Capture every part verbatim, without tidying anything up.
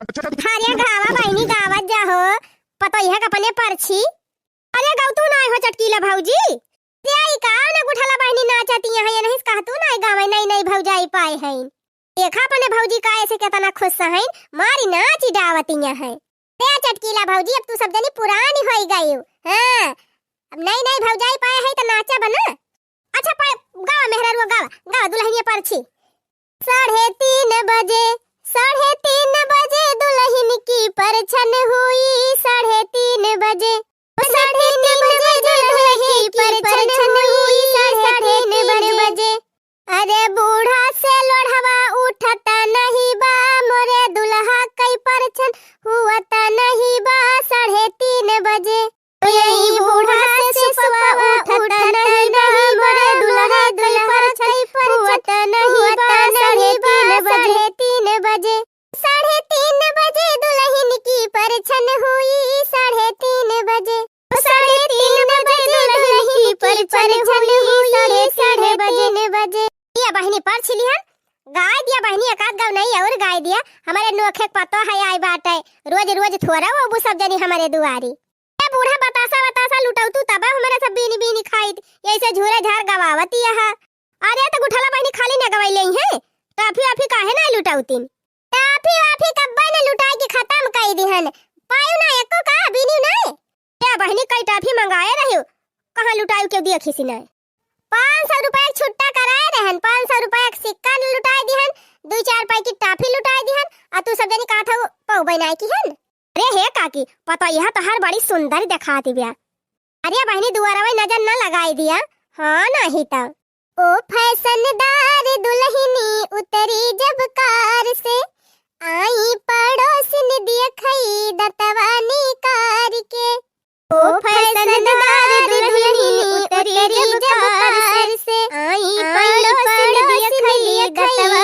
अरे गावा बहिनी, गावत जा हो, पतोहिया का अपने परछी। अरे गवतू नाय हो चटकीला भौजी, रे ई का ना गुठला बहिनी नाचतिया है, ये नहीं कहतू नाय गावे, नई नई भौजाई पाए हैं। देखा अपने भौजी का ऐसे केतना खुश हैं, मारी नाची डावतिया हैं। रे चटकीला भौजी, अब तू सब जनी पुरानी होई गई हो। हाँ, अब नई नई भौजाई पाए है तो नाचा बना। अच्छा पाए, गावा मेहरारुआ, गावा, गावा दुल्हनिया परछी। साढ़े तीन बजे, साढ़े तीन बजे दुल्हन की परछन हुई, साढ़े तीन बजे। साढ़े तीन बजे दुल्हन की परछन हुई, साढ़े तीन बजे। अरे बूढ़ा से लोढ़वा उठता नहीं बा, मोरे दुल्हा कई परछन हुअता नहीं बा, साढ़े तीन बजे। यही बूढ़ा से सुपवा उठता नहीं बा, मोरे दुल्हा कई परछन हुअता नहीं बा, साढ़े तीन बजे। साढ़े तीन बजे दुल्हन की परछन हुई, साढ़े तीन बजे। साढ़े तीन बजे दुल्हन की परछन हुई, साढ़े तीन बजे। दिया बहिनी परछी लिहन, गाय दिया बहिनी, एकाध गौ नहीं और गाय दिया। हमारे नोखे के पतो है आई बाटे, रोज रोज थोड़ा वो सब जनी हमारे दुआरी। ए बूढ़ा बतासा बतासा लुटाऊ तू तब हमारे सब बीनी बीनी खाइत, ऐसे झूरे झार गवावत यह। अरे तो गुठला बहिनी खाली न गवाई लेई है, टाफी वाफी काहे ना लुटाउतिन? टाफी वाफी कब्बे न लुटाई के खत्म कई दिहन, पायु ना एको का बीनी ना। ए बहिनी कई टाफी मंगाए रहियो, कहाँ लुटायु क्यों दिया खिसी ना? पाँच सौ रुपया के छुट्टा कराए रहन, पाँच सौ रुपया के सिक्का न लुटाए दिहन, दुई चार पैकेट टाफी लुटाए दिहन, आ तू सब जनी कहा था पौबे नाय किहन। अरे हे काकी, पतोहिया तोहार बड़ी सुंदर देखात बिया। अरे बहिनी दुआरवा नजर न लगाई दिया, हाँ नाही त। ओ फैशनदार दुल्हनी उतरी जब कार से, आई पड़ोसिन दिया खई दतवा निकार के। ओ फैशनदार दुल्हनी उतरी जब कार से, आई पड़ोसिन दिया खई दतवा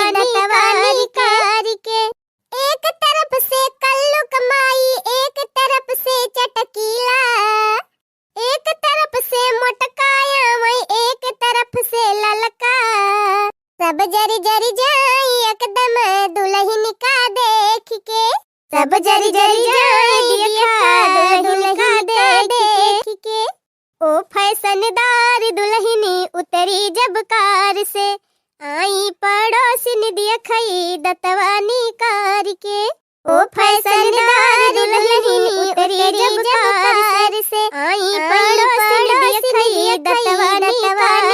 निकार के। एक तरफ से कल्लू कमाई, एक तरफ से चटकीला, एक तरफ से मोटकाया, वही एक तरफ से ललका। सब जर जर जाई एकदम दुल्हन का देख के। सब जर जर जाई देखा दुल्हन का देख के। ओ फैशनदार दुल्हनी उतरी जब कार से, आई पड़ोसिन दिया खई दतवा निकार के। ओ फैशनदार दुल्हनी उतरी जब कार से, आई पड़ोसिन दिया खई दतवा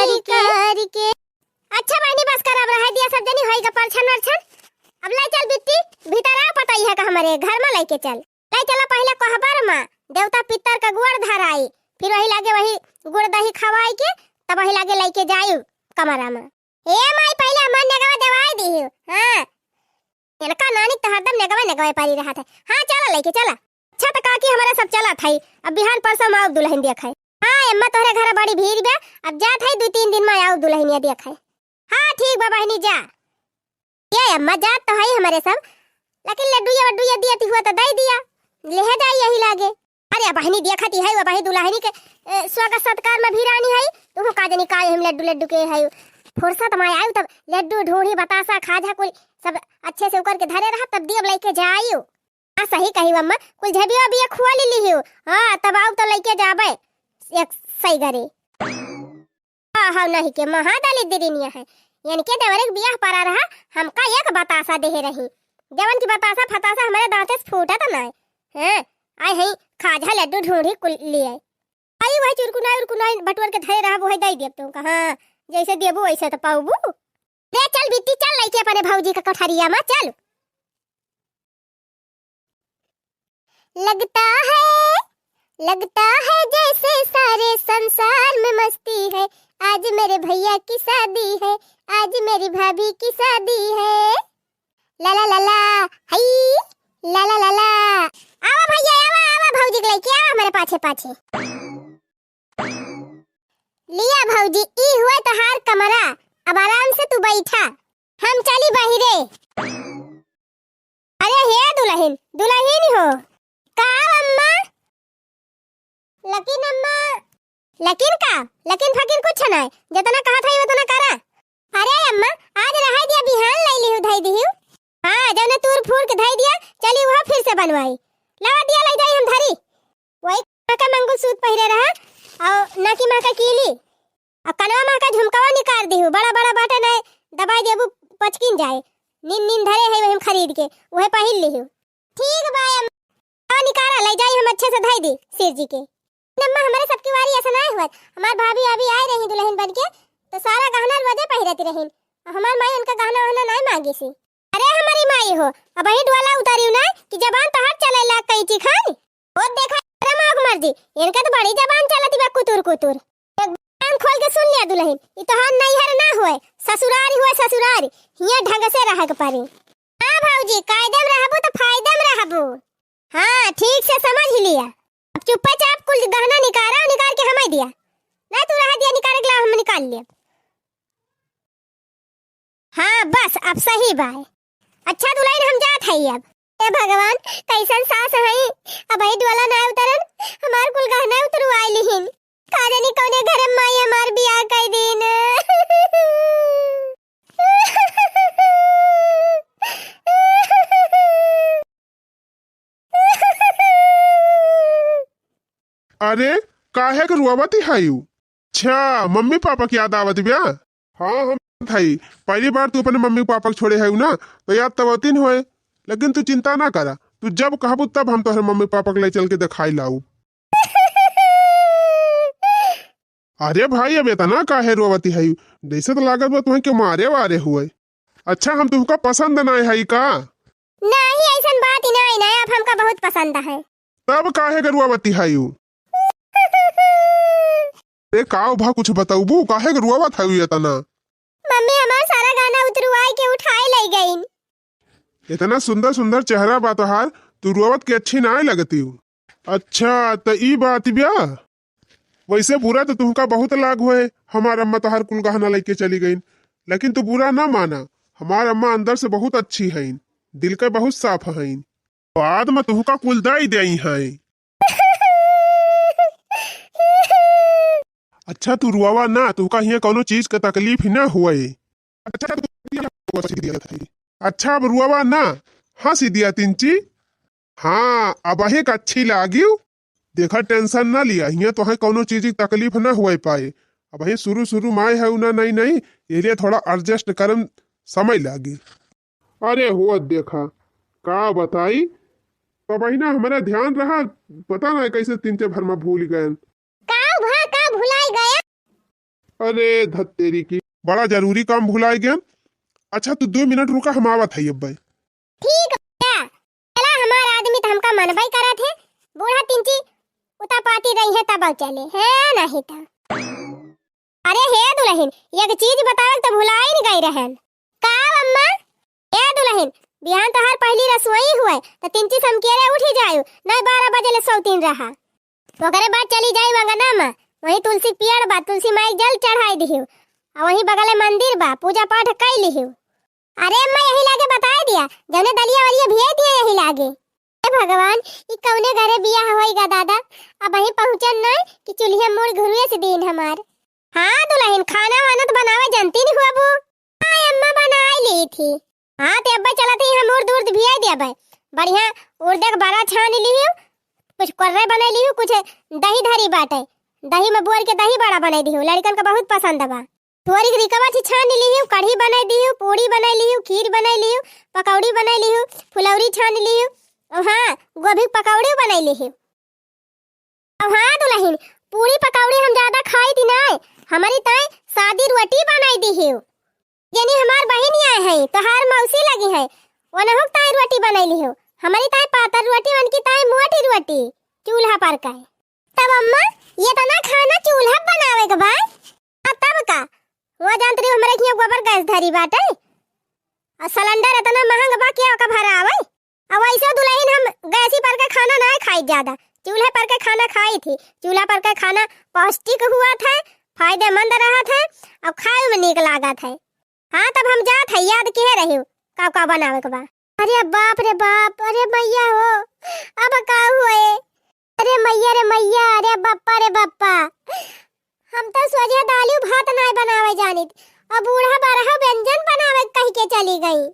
निकार के। अच्छा बहिनी बस कर, अब रहे दिया सब जनी, होई गा परछन वरछन। अब लाई चल बिट्टी, भीतर आ, पतोहिया का हमारे घर में लेके चल। लाई चला पहले कोहबर में देवता पितर का गुड़ धराई, फिर वही लागे वही गुड़ दही खवाई के तब वही लागे लेके जाई कमरा में। ए माई पहले हमार नेगवा देवाई दिहियो। हाँ, इनका नानी तो हरदम नेगवा नेगवा पारी रहत है। हाँ चला लेके चला। अच्छा तो काकी हमारा सब चलत है, अब बिहान परसों में आउब दुल्हन देखे। हाँ अम्मा तोहरे घर बड़ी भीड़ बा, अब जात है दो तीन दिन में आउब दुल्हनिया देखे। हाँ ठीक बा बहिनी जा। ये अम्मा जात तो है हमारे सब, लेकिन लड्डू या वड्डू या दिया ती हुआ तो दे दिया, ले जाई यही लागे। अरे बहिनी देखत ही है वो बहिनी दुल्हनी के ए, स्वागत सत्कार में भी रानी है, तू का जनी का हम लड्डू लड्डू के है। फुर्सत में आयु तब लड्डू ढूंढी बतासा खाजा कुल सब अच्छे से उकर के धरे रहा तब दियब लेके जायु। आ सही कही अम्मा, कुल झबिया बिया खुआ ले लिहियो। हाँ तब आउ तो लेके जाबे एक सही घरे। हाँ हाँ नहीं के महादाली दिरिनिया है, इनके देवरे के बियाह परा रहा, हमका एक बतासा देहे रही, जवन की बतासा फतासा हमारे दांते से फूटत ना है। हाँ, आए हैं खाजा लड्डू ढूंढी कुल लिए। आई वही चुरकुनाई उरकुनाई बटुअर के धरे रहब, वही दई देब तुमका। हाँ, जैसे देबू वैसे तो पाउबू। ले चल बिट्टी, चल लेके अपने भौजी का कोठरिया में चल। लगता है, लगता है जैसे सारे संसार में मस्ती है। आज मेरे भैया की शादी है, आज मेरी भाभी की शादी है। ला ला ला ला, हई, ला ला ला ला। आवा भैया, आवा, आवा भौजी के लेके आवा हमारे पाछे पाछे। लिया भौजी, ई हुआ तोहार कमरा, अब आराम से तू बैठा, हम चली बाहिरे। अरे हे दुल्हन, दुल्हन हो। का अम्मा? लेकिन अम्मा। लेकिन का? लेकिन फकिन कुछ नहीं, जितना कहा था उतना करा। अरे अम्मा, आज रहे दिया, बिहान लाई लिहू धई दिहू। हाँ, जौने तूर फूर के धई दिया, चली वह से बनवाई। लावा दिया, लइ जाई हम धरी। वही का मंगलसूत्र पहिरे रहा, अउ नाकी मा का कीली, अउ कनवा मा का झुमकवा निकाल दिहु, बड़ा बड़ा बाटे नाहीं, दबाई देबू पचकिन जाए। नीन नीन धरे है वही खरीद के, उहे पहिर लिहु। ठीक बा अम्मा, निकाला, लइ जाई हम अच्छे से धई दी सिर जी के। अम्मा, हमरे सबकी वारी ऐसा नाहीं हुआ। हमार भाभी अभी आए रही दुलहिन बन के, तो सारा गहना रोजे पहिरत रहिन। हमार माई उनका गहना वहना नाहीं मांगी सी। अरे हमारी माई हो, अबही डोला उतारिउ ना कि जबान तोहार चले लाग कैंची खान। ओ देखा, अरे माँ के मर्जी, इनका तो बड़ी जबान चलती बा कुतुर कुतुर। एक कान खोल के सुन लिया दुलहिन, ई तोहार नैहर ना होए, ससुरारी होए ससुरारी, हियाँ ढंग से रहे के पड़ी। हाँ भौजी, कायदे में रहबू तो फायदे में रहबू। हाँ, ठीक से समझ लिया। अब चुप्पे चाप कुल गहना निकारा, निकाल के हमें दिया। नहीं तू रह दिया, निकाल के ला, हम निकाल लिया। हाँ, बस अब सही बाय। अच्छा दुलहिन, हम जात हई अब। हे भगवान, कैसन सास हई, अबही डोला ना उतरन, हमार कुल गहना उतरवाई लिहिन। का जानी कौने घर में माई हमार बियाह कई दिन। अरे, काहे के रोवत हयू? अच्छा, मम्मी पापा के याद आवत बिया? हाँ, हम हई। पहली बार तू अपने मम्मी पापा के छोड़े हयू ना, तो याद तब आवतिन होए। लेकिन तू चिंता ना करा, तू जब कहबू तब हम तोहरे मम्मी पापा के ले चल के देखाई लाऊ। अरे भाई, अब इतना काहे रोवती हयू? जैसे तो लागत बा तुहें के मारे वारे हुए। अच्छा, हम तुहका पसंद नाय हई का? नहीं, ऐसन बात ही नहीं, नहीं, आप हमका बहुत पसंद है। तब काहे के रोवती हयू? ए, का भा, कुछ बतौबू? काहे के रोवत हयू इतना? मम्मी हमार सारा गहना उतरवाई के उठाए ले गईन। इतना सुंदर सुंदर चेहरा बा तोहार, तू रोवत के अच्छी नाय लगती हू। अच्छा, त ई बात ब्या? वैसे बुरा तो तुहका बहुत लाग होए, हमार अम्मा तोहार कुल गहना लेके चली गईन, लेकिन तू बुरा ना माना, हमार अम्मा अंदर से बहुत अच्छी हईन, दिल के बहुत साफ हईन। बाद में तुहका कुल दई देई हैं। अच्छा, तू रुआवा ना, तुहका हियाँ कौनो चीज के तकलीफ ही ना हुए। अच्छा, तू रुआवा ना, हंसी दिया तिनची। हाँ, अबहिक अच्छी लागिउ। देखा, tension ना लिया, हियाँ तोहे कौनो चीज की तकलीफ ना हुए पाए। अबही शुरू शुरू माए है उना नई नई, ये लिए थोड़ा adjust करम समय लागी। अरे हो देखा, का बताई, तबही ना हमारा ध्यान रहा, पता ना कैसे तिनचे भर में भूल गए। का भा, का भुलाई गया? अरे धत्तेरी की, बड़ा जरूरी काम भुलाई गया। अच्छा, तू दो मिनट रुका, हम आवत है अब्बे। ठीक बा। चला, हमार आदमी त हमका मनबई करत है। बूढ़ा तिनची उतापाती रही है तब चले, है नहीं त। अरे हे दुलहिन, एक चीज बतावे त भुलाइन गई रहन। का अम्मा? ए दुलहिन, बिहान तोहार पहली रसोई हुए, त तिनची समकेरे उठी जायु, नहीं बारह बजे ले सौतीन रहा। ओकरे बाद चली जाई अंगना में, वहीं तुलसी पेड़ बा, तुलसी माई के जल चढ़ाई दिहिउ, आ वहीं बगले मंदिर बा, पूजा पाठ कई लिहिउ। अरे अम्मा, यही लागे बताई दिया, जौने दलिया वलिया भियाई दिया यही लागे। हे भगवान, ई कौने घरे बियाह होई गा दादा, अबही पहुँचन ना कि चूल्हे मूड़ घुरुए से दीन हमार। हाँ दुलहिन, खाना वाना त बनावे जानती नहीं हुआ बू। हाँ अम्मा, बनाई ली थी। हाँ, ते अब्बे चलत ही हम उर्द उर्द भियाई देबे। बढ़िया उर्द के बड़ा छान लिहिउ, कुछ कोर्रे बनाई लिहिउ, कुछ दही धरी बाटे, दही में बोर के दही बड़ा बनाई दिहिउ, लड़कन का बहुत पसंद बा। थोड़ी रिकवा छी छान लिहिउ, कढ़ी बनाई दिहिउ, पूड़ी बनाई लिहिउ, खीर बनाई लिहिउ, पकौड़ी बनाई लिहिउ, फुलौरी छान लिहिउ, और हाँ, गोभी के पकौड़ी बनाई लिहिउ। अब हाँ दुलहिन, पूड़ी पकौड़ी हम ज्यादा खाई थी नाय, हमारी ताई सादी रोटी बनाई दिहिउ। जनी हमार बहिन आए हैं, तोहार मौसी लगी है, ओनहु के ताई रोटी बनाई लिहिउ। हमारी ताई पातर रोटी, उनकी ताई मोटी रोटी, चूल्हा पर का है। तब अम्मा, ये तना खाना चूल्हा बनावे के बा? आ तब का? वो जानत रही हमरे हियाँ गोबर गैस धरी बाटे। आ सिलेंडर इतना महंग बा, के ओका भरावे? अब ऐसे दुलहिन हम गैसी पर के खाना ना खाई ज्यादा, चूल्हे पर के खाना खाई थी। चूल्हा पर के खाना पौष्टिक हुआ था, फायदेमंद रहा था, अब खाए में नीक लागत है। हाँ, तब हम जात है, याद किहे रहिउ, का का बनावे के बा। अरे बाप रे बाप, अरे मैया हो, अब का हुए? अरे मैया रे मैया, अरे बप्पा रे बप्पा, हम तो सोझे दालियो भात नाय बनावे जानित, अब बूढ़ा बरहा व्यंजन बनावे कह के चली गई।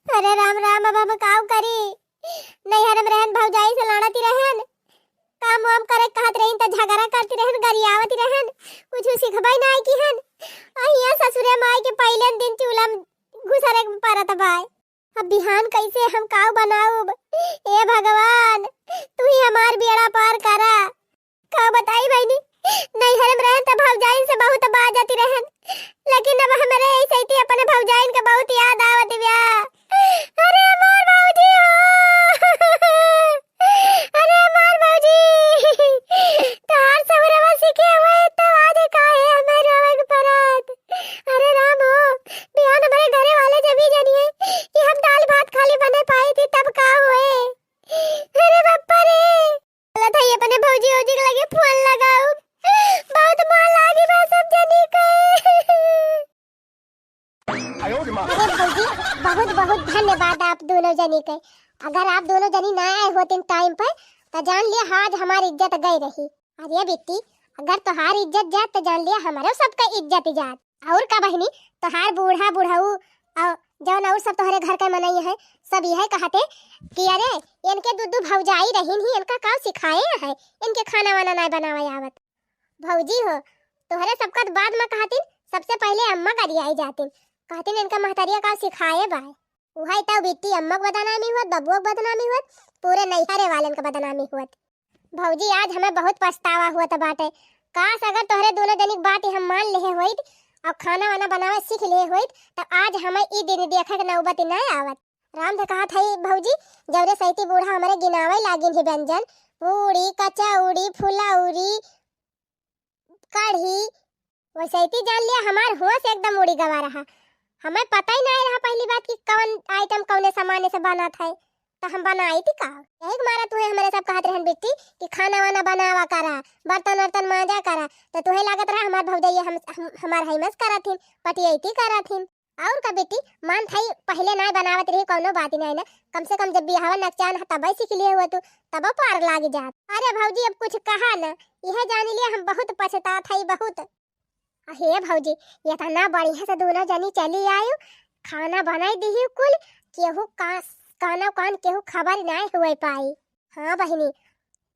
अरे राम राम, अब हम काउ करी? बनाउब। ए भगवान, तू ही हमार बेड़ा पार करा। का बताई बहिनी, नैहर में रहन त भौजाइन से बहुत बाजती रहन, लेकिन अब हमरे ऐसे ही अपने भौजाइन के बहुत याद आवत बिया। अरे हमार भौजी हो, अरे हमार भौजी, तोहार सहुरवा सीखे हुए तो आज काहे हमें रोवे के पड़त। अरे राम हो, बिहान हमारे घरे वाले जब ही जानिए कि हम दाल भात खाली बने पाई थी तब का हुए। अरे बापा रे, गलत है, अपने भौजी औजी के लगे फोन लगाउब। बहुत मार लागी बा सब जनी के। अरे भौजी, बहुत बहुत धन्यवाद आप दोनों जनी के। अगर आप दोनों जनी ना आए होतिन टाइम पर, तो जान लिया आज हमारी इज्जत गई रही। अरे बिट्टी, अगर तोहार इज्जत जात, तो जान लिया हमारे सबका इज्जत जात। और का बहिनी, तोहार बूढ़ा बुढ़ऊ और जौन और सब तोहरे घर के मनई है, सब यह कहते कि अरे, इनके दू दू भौजाई रहीन ही, इनका का सिखाए है, इनके खाना वाना ना बनावे आवत। भौजी हो, तोहरे सबका त बाद में कहतिन, सबसे पहले अम्मा गरियाई जातिन, कहतिन इनका महतरिया का सिखाए बाय। उहै तो बिट्टी अम्मा के बदनामी हुअत, बबुआ के बदनामी हुअत, पूरे नैहरे वालन के बदनामी हुअत। भौजी, आज हमें बहुत पछतावा हुअत बाटे। काश, अगर तोहरे दोनों जनी के बात हम मान लेहे होइत और खाना वाना बनावे सीख लेहे होइत, त आज हमें ई दिन देखे के नौबत ना आवत। राम से कहत हई, भौजी, जौरे सैती बूढ़ा हमरे गिनावे लागिन ही व्यंजन, पूड़ी, कचौड़ी, फुलौरी, कढ़ी, वैसे ही जान लिया हमार होश एकदम उड़ी गवा रहा। हमें पता ही नहीं रहा पहली बात कि कौन आइटम कौने सामान से बनत है, तो हम बनाई थी का? यही के मारा तुहे हमरे सब कहत रहन बिट्टी कि खाना वाना बनावा करा, बर्तन वर्तन मांजा करा, तो तुहे लागत रहा हमार भौजैया हम, हम हमार हैमस करत हिन, पटियैती करत हिन। और का बिट्टी, मान थाई पहले ना बनावत रही, कौनो बात ही नहीं ना, कम से कम जब बिहावा नकचान ह तबै सीख लिए हुआ तू, तब पार लाग जात। अरे भौजी, अब कुछ कहा ना, यह जान लिया हम बहुत पछतात हई, बहुत। हे भौजी, इतना बढ़िया से दोनों जनी चली आयु, खाना बनाई दिही कुल, केहू का, कानो कान केहू खबर नाय हुए पाई। हाँ बहिनी,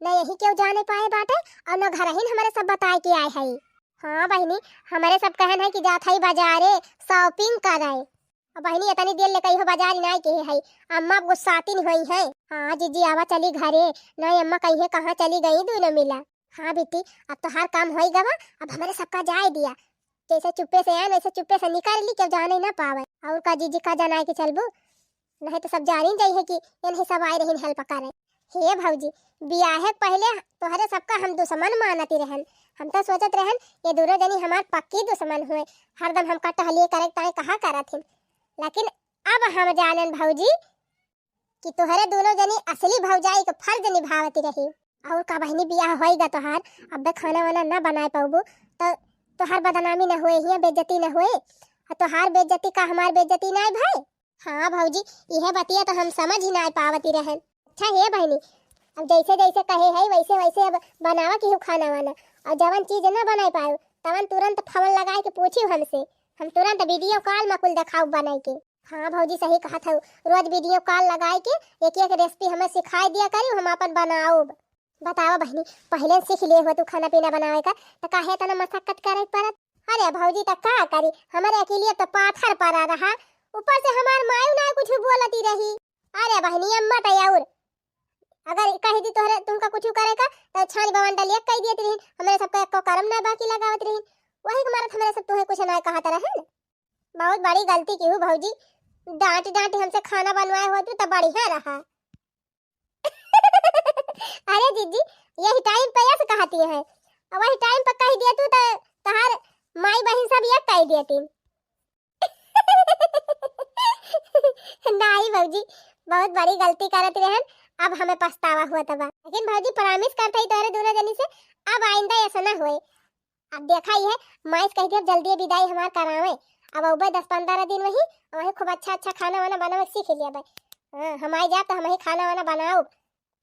न यही केहू जाने पाए बाटे और न घरहिन हमरे सब बताए के आए हई। हाँ बहिनी, हमरे सब कहन है कि जात हई बाजारे shopping करे। अब बहिनी, इतनी देर ले कहियो बाजार नाय के हई, अम्मा अब गुस्सातिन होई है। हाँ जीजी, आवा चली घरे, नाय अम्मा कहिए कहाँ चली गई दोनों मिला। हाँ बिट्टी, अब तोहार काम होई गवा, अब हमरे सबका जाए दिया। जैसे चुप्पे से आए, वैसे चुप्पे से निकाल ली, केहू जाने ना पावे। और का जीजी का जनाए के चलबू? नहीं तो सब जानी जाई है कि इन्हें सब आए रहीन help करे। हे भौजी, बियाहे के पहले तोहरे सबका हम दुश्मन मानती रहन। हम तो सोचत रहन ये दोनों जनी हमार पक्की दुश्मन हुए, हरदम हमका टहलिए करे ताई कहा करत हिन। लेकिन अब हम जानन भौजी कि तोहरे दोनों जनी असली भौजाई के फर्ज निभावती रही। और का बहिनी, बियाह होई गा तोहार, अब्बे खाना वाना ना बनाए पाउबू तो तोहार बदनामी ना होए, हियाँ बेइज्जती ना होए, और तोहार बेइज्जती का हमार बेइज्जती ना भाई। हाँ भौजी, इहे बतिया तो हम समझ ही ना पावती रहन। अच्छा हे बहिनी, अब जैसे जैसे कहे है वैसे वैसे अब बनावा केहू खाना वाना, और जवन चीज ना बनाए पाए तवन तुरंत फोन लगाए के पूछी हमसे, हम तुरंत video call में कुल देखाऊ बनाए के। हाँ भौजी, सही कहत हऊ, रोज video call लगाए के एक एक recipe हमें सिखाए दिया करी, हम अपन बनाउब। बतावा बहिनी, पहले सीख लिए हो तू खाना पीना बनावे का, त काहे इतना मशक्कत करे के पड़त? अरे भौजी, त का करी, हमारे अकेलिए तो पाथर पड़ा रहा, ऊपर से हमार मायू ना कुछ बोलती रही। अरे बहिनी, अम्मा त और अगर कह दी तोहरे तुमका कुछ करे का, त छानी बवन डलिया कह देती रही, हमारे सबका एको करम ना बाकी लगावत रही, वही के मारत हमारे सब तुहे कुछ ना कहत रहन। बहुत बड़ी गलती की हूँ भौजी, डांट डांट हमसे खाना बनवाए हो तू त बढ़िया रहा। अरे जीजी, यही टाइम पे यस कहती है, और वही टाइम पे कह दिया तू तो तहार माई बहन सब ये कह देती। नहीं भौजी, बहुत बड़ी गलती करत रहन, अब हमें पछतावा हुआ तबा। लेकिन भौजी, promise करते ही तोहरे दोनों जनी से अब आइंदा ऐसा ना होए। अब देखा ही है, माइस कह के अब जल्दी विदाई हमार करावे। अब अउबे दस पन्द्रह दिन वही, वही खूब अच्छा अच्छा खाना वाना बनावे सीख लिया भाई। हाँ, हम आई जाब तो हम ही खाना वाना बनाउब,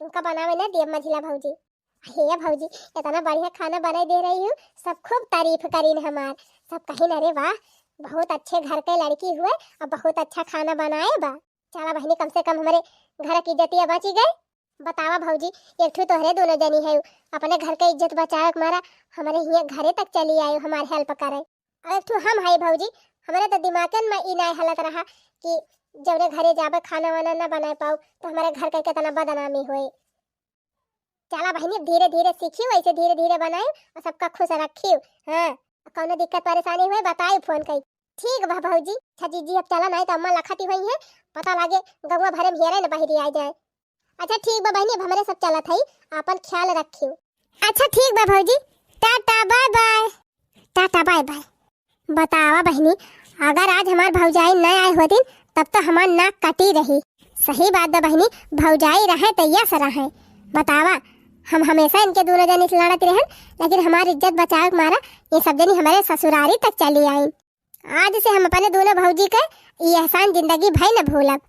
तुमका बनावे ना दियब मझिला भौजी। हे भौजी, इतना बढ़िया खाना बनाई दे रही हूँ, सब खूब तारीफ करीन हमार, सब कहिन, "अरे वाह, बहुत अच्छे घर के लड़की हुए और बहुत अच्छा खाना बनाए बा।" चला बहिनी, कम से कम हमारे घर की इज्जतिया बची गई। बतावा भौजी, एक ठू तोहरे दोनों जनी है, अपने घर के इज्जत बचावे के मारा हमारे हियाँ घरे तक चली आयो हमार help करे। और एक ठू हम है भौजी, हमारे तो दिमागन में ई नाय हलत रहा कि जौने घरे जाबे खाना वाना ना बनाए पाऊ, तो हमारे घर के कितना बदनामी होए। चला बहिनी, अब धीरे धीरे सीखियो, ऐसे धीरे धीरे बनाए और सबका खुश रखियो। हाँ, कौनो दिक्कत परेशानी हुए बताई फोन कई। ठीक बा भौजी। अच्छा जीजी, अब चला, नहीं तो अम्मा लखती हुई है, पता लागे गौवा भरे में हेरे न बहिरी आ जाए। अच्छा ठीक बा बहिनी, अब हमरे सब चलत हई, आपन ख्याल रखियो। अच्छा ठीक बा भौजी, tata bye bye. Tata bye bye. बतावा बहिनी, अगर आज हमार भौजाई न आए होतिन, तब तो हमार नाक कटी रही। सही बात बा बहिनी, भौजाई रहे तो यस रहे। बतावा, हम हमेशा इनके दोनों जनी से लड़त रहन, लेकिन हमार इज्जत बचावे के मारा ये सब जनी हमारे ससुरारी तक चली आई। आज से हम अपने दोनों भौजी के ई एहसान जिंदगी भर न भूलब।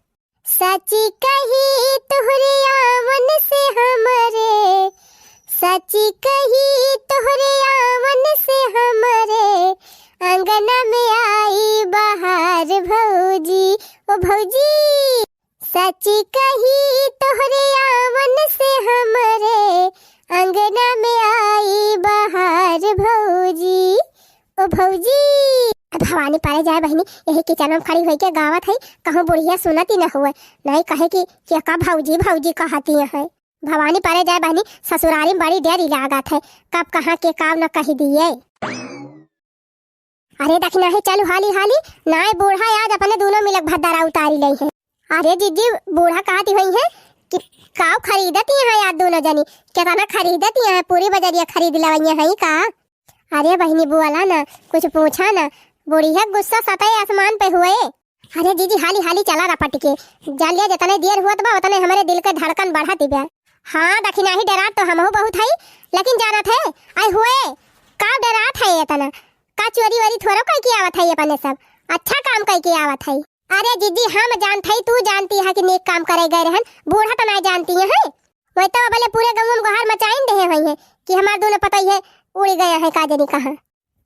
सची कही तोहरे आवन से हमरे, सची कही तोहरे आवन से हमरे, अंगना में आई बहार भौजी, ओ भौजी। सची कही तोहरे आवन से हमरे, अंगना में आई बहार भौजी, ओ भौजी। भवानी परे जाए बहिनी, यही किचन में खड़ी होइके गावत है, कहूँ बुढ़िया सुनती न हुए, नहीं कहे कि, कि का भौजी भौजी कहती है। भवानी परे जाए बहिनी, ससुरारी में बड़ी डरी लागत है, कब कहाँ के काव न कही दिए। अरे दखिनाही, चलू हाली हाली, नाय बूढ़ा आज अपने दोनों मिलक भद्दरा उतारी लई है। अरे जीजी, बूढ़ा कहती हुई है कि काव खरीदत यहाँ यार दोनों जनी, कितना खरीदत यहाँ, पूरी बजरिया खरीद लवैया है का? अरे बहिनी बोला ना, कुछ पूछा ना, बुढ़िया गुस्सा सतह आसमान पे हुए। अरे जीजी, हाली हाली चला रपट के, जल्दी, जितने देर हुअत बा उतने हमरे दिल के धड़कन बढ़त बा। हाँ दखिनाही, डरात तो हमहू बहुत हई, लेकिन जानत है, आई हुए, का डरात है इतना? का चोरी वोरी थोड़ो कई के आवत है अपने सब, अच्छा काम कई के आवत है। अरे जीजी, हम जानत हई, तू जानती है कि नेक काम करे गए रहन, बूढ़ा तो ना जानती है। वही तो अबले पूरे गाँव में गोहार मचाइन देहे हुई है कि हमार दोनों पतई है उड़ी गया है का जनी कहाँ।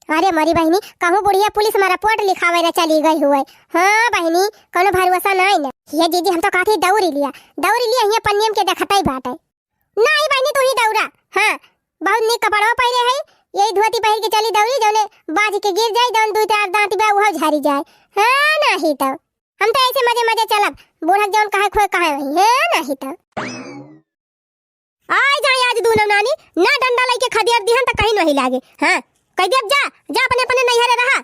अरे मोरी बहिनी, कहूँ बुढ़िया पुलिस में रिपोर्ट लिखावे ला चली गई हुए। हाँ बहिनी, कोनो भरोसा नाई ना। ये जीजी, हम तो कहती दौरी लिया, दौरी लिया, हियाँ पन्नियम के देखतई बाटे। नाई बहिनी, तू ही दौरा। हाँ, बहुत नीक कपड़वा पहिरे है, यही धोती पहिर के चली दौरी, जौने बाज के गिर जाए, जौन दू चार दांत बा, उहो झरी जाए। हाँ, नाही तो हम तो ऐसे मजे मजे चलब, बूढ़क जौन कहे खोए कहे वही। हाँ, नाही तो। आय जाए आज दूनो नानी, ना डंडा लइके खदेड़ दिहन त कहीं नहीं लागे। हाँ, कह देब जा, जा अपने अपने नैहरे रहा।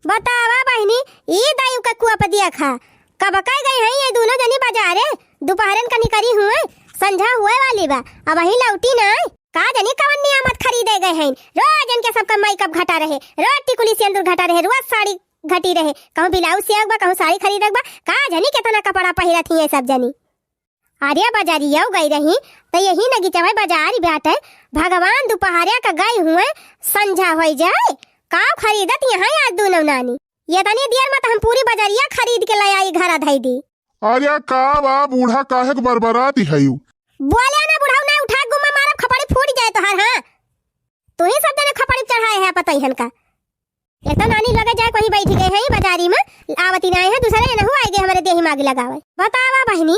बतावा बहिनी, ई दायु का कुआ पे दिया खा। कब कह गई हैं ये दूनो जनी बाजारे? दोपहरन का निकरी हुए, संझा हुए वाली बा, अब वही लौटी ना। का जनी कवन नियामत खरीदे गए हैं? रोज इनके सबका मेकअप घटा रहे, रोज टिकुली सेंदूर घटा रहे, रोज साड़ी घटी रहे, कहूँ ब्लाउज सियाक बा, कहूँ साड़ी खरीदक बा, का जनी कितना कपड़ा पहिरत ही ये सब जनी। अरे बजरिया गई रही, त यही नगीचवा बाजार बाटे। भगवान दुपहरिया का गई हुए, संझा होई जाए। का खरीदत यहाँ आज दूनो नानी? ये तनी देर में त हम पूरी बजरिया खरीद के ले आई, घर धई दी। अरे का बा बूढ़ा, काहे के बरबराती हयू? बोले ना बुढ़ऊ, ना उठा गुम्मा मारब, खपड़ी फूट जाए तोहार। हाँ, तू ही सब जने खपड़ी चढ़ाए है पतई हन का। एक तो नानी लगे जाए कहीं बैठ गए हैं बाजारी में, आवती ना है, दूसरे एनहु आए गए हमारे देही माग लगावे। बतावा बहिनी,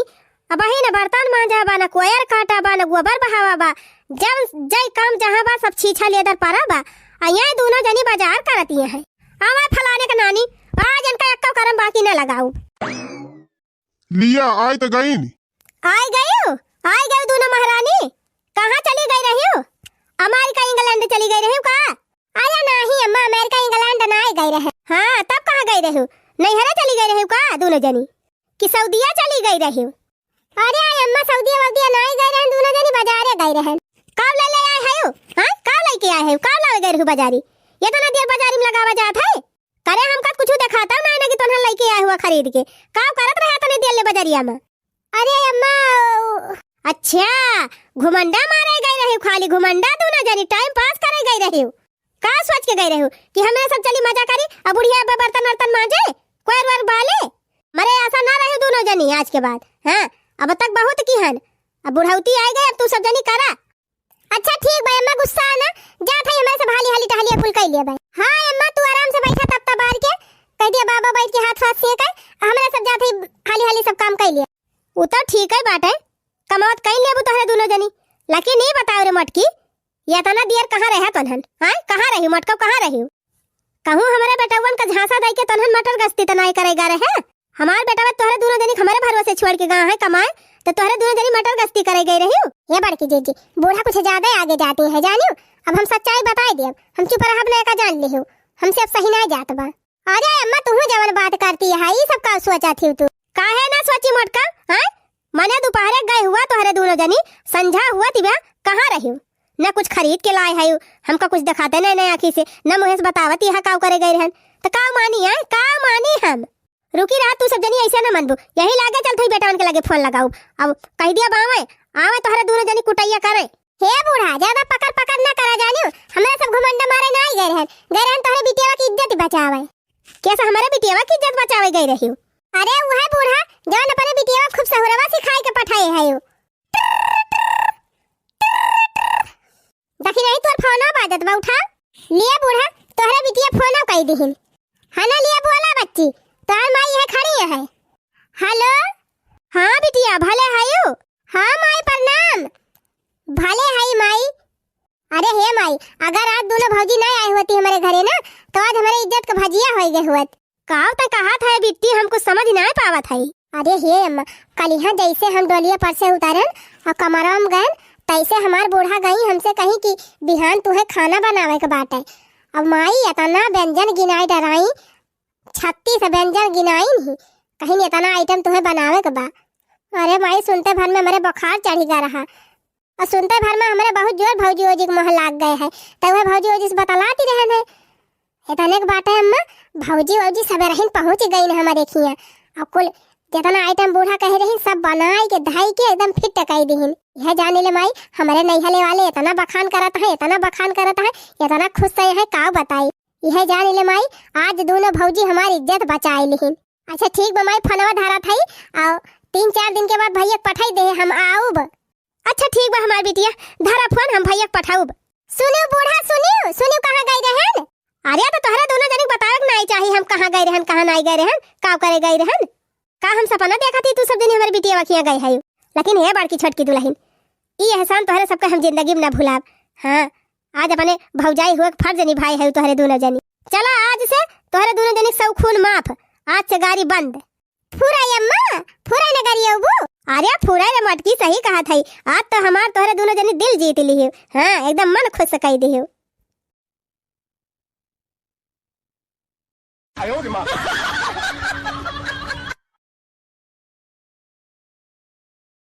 अब बहिन बर्तन मांजा बा, ना कोयर काटा बा, ना गोबर बहावा बा, जब जय काम जहाँ बा सब छीछा लेदर परा बा। आ यहाँ दूनो जनी बाजार करती हैं। आवा फलाने के नानी, आज इनका एक्को करम बाकी ना लगाऊ। लिया, आय त गईन। आय गयू, आय गयू दूनो महारानी। कहाँ चली गई रही हो? अमेरिका इंग्लैंड चली गई रही हो का? अरे नाही अम्मा, अमेरिका इंग्लैंड ना आय गई रहे। हाँ, तब कहाँ गई रही हो? नैहरे चली गई रही हो का दूनो जनी? कि सऊदिया चली गई रही हो? अरे आय अम्मा, सऊदिया वऊदिया ना आय गई रहे, दूनो जनी बाजारे गई रहे। कब ले ले आए हो? हाँ, कब लेके आए हो? कब लावे गई रही हो बाजारी? ये तो ना देर बाजारी में लगावा जात है। करे हमका कुछ देखाता ना, ना कि तोहन लइके आए हुआ खरीद के। का करत रहे तने दियल ले बजरिया में? अरे अम्मा, उ- अच्छा, घुमंडा मारे गई रही, खाली घुमंडा दूनो जनी टाइम पास करे गई रही। का सोच के गई रही कि हमरे सब चली मजा करी, अब बुढ़िया ब-, बर्तन वर्तन मांजे, कोयर वर बाले? मरे ऐसा ना रही दूनो जनी आज के बाद। हाँ, अब तक बहुत की हन, अब बुढ़ौती आए गए, अब तू सब जनी करा। अच्छा ठीक बा अम्मा, गुस्सा ना, जात है हमारे सब हाली हाली टहलिया कुल कई लिया भाई। हाँ अम्मा, तू आराम से बैठा तब तबार के, कह दिया बाबा बैठ के हाथ हाथ से कर, हमारे सब जात है हाली हाली सब काम कई लिया। उ तो ठीक है बाटे, कमावत कई लेबू तोहरे दूनो जनी, लेकिन ई बताओ रे मटकी, ये इतना देर कहाँ रहे तोहन? हाँ, कहाँ रही मटकव, कहाँ रही? कहूँ हमारे बेटवन का झांसा दे के तोहन मटर गश्ती त नाई करेगा रहे? हमार बेटवा तोहरे दुनो जनी के हमरे भरोसे छोड़ के गा है कमाए, तो तोहरे दुनो जनी मटर गश्ती करे गई रहिउ। हे बड़की जीजी, बूढ़ा कुछ ज्यादा आगे जाती है जानिउ। अब हम सच्चाई बताई देब, हम चुप रहब ना, एका जान लिहु, हमसे अब सही ना जात बा। अरे अम्मा, तुहू जवन बात करती है, ई सब का सोचत हिउ तू? काहे ना सोची मोटका, हैं? मने दुपहरे गए हुआ तोहरे दुनो जनी, संझा हुआ तिबा, कहाँ रहिउ? न कुछ खरीद के लाए है, हमका कुछ दिखाते नहीं, नहीं आँखी से, न मुँहे से बतावत यहाँ काव करे गए रहन। तो काव मानी है, काव मानी हम? रुकी रहा, तू सब जनी ऐसे न मनबू, यही लागे चल थई बेटवन के लगे फोन लगाऊ। अब कह दिया बावे, आवे तोहरे दुनो जनी कुटैया करे। हे बूढ़ा, ज्यादा पकड़ पकड़ न करा जानिउ, हमरा सब घुमंड मारे ना आई गए रहन, गए रहन तोहरे बिटियावा की इज्जत बचावे। कैसे हमारे बिटियावा की इज्जत बचावे गए रहिउ? अरे वह बूढ़ा, जवन अपने बिटियावा खूब सहुरवा सिखाए के पठाए है। देखी नहीं तोर फोनो बाजत बा, उठा। लिए बूढ़ा, तोहरे बिटिया फोनो कई दिहिन। है ना, लिए बोला बच्ची, तोहर माई यह खड़ी है। हेलो। हाँ बिटिया, भले हयू? हाँ माई, प्रणाम। भले हई माई। अरे हे माई, अगर आज दुनो भौजी ना आई होती हमारे घरे ना, तो आज हमारे इज्जत का भजिया होई गए हुअत। काव त कहत है बिट्टी, हम कुछ समझ ना पावत है। अरे हे अम्मा, कलिहा जैसे हम डोलिया पर से उतरन और कमरवा में गयन, तैसे हमार बूढ़ा गई हमसे कही कि बिहान तुहे खाना बनावे के बाटे। अब माई इतना व्यंजन गिनाई डराई, छत्तीस व्यंजन गिनाई नहीं, कहीं इतना आइटम तुहे बनावे के बा। अरे माई, सुनते भर में हमरे बुखार चढ़ी गा रहा। और सुनते भर में हमरे बहुत जोर भौजी ओजी के मोह लाग गए है। तो वह भौजी ओजी से बतलाती रहन है। इतने के बाटे अम्मा, भौजी ओजी सबे रहिन पहुँच गई न हमारे खिया। और कुल जितना आइटम बूढ़ा कहे रहिन, सब बनाई के धाई के एकदम फिट टकाई दिहिन। यह जान ले माई, हमरे नैहले वाले इतना बखान करत है, इतना बखान करत है, इतना खुश से है, का बताई। यह जान ले माई, आज दुनो भौजी हमारी इज्जत बचाए लिहिन। अच्छा ठीक बा माई, फोनवा धरत हई, और तीन चार दिन के बाद भैया के पठाई दे, हम आउब। अच्छा ठीक बा हमार बिटिया, धरा फोन, हम भैया के पठाउब। सुनियो बूढ़ा, सुनियो, सुनियो, कहाँ गई रहन? अरे तो तोहरे दुनो जनी के बतावे के नाई चाही, हम कहाँ गई रहन, कहाँ नाई गई रहन, का करे गई रहन। का हम सपना देखत ही तू सब जनी हमारे बिटिया वखिया गई है? लेकिन हे बड़की छोटकी दुल्हन, ई एहसान तोहरे सबके हम जिंदगी में ना भुलाब। हाँ, आज अपने भौजाई हुए के फर्ज निभाए है तोहरे दुनो जनी। चला आज से तोहरे दुनो जनी के सब खून माफ, आज से गाड़ी बंद। फुराई अम्मा, फुराई न करियो बू। अरे फुराई रे मटकी, सही कहत है। आज तो हमार तोहरे दुनो जनी दिल जीत लिहियो। हाँ, एकदम मन खुश कई दिहियो।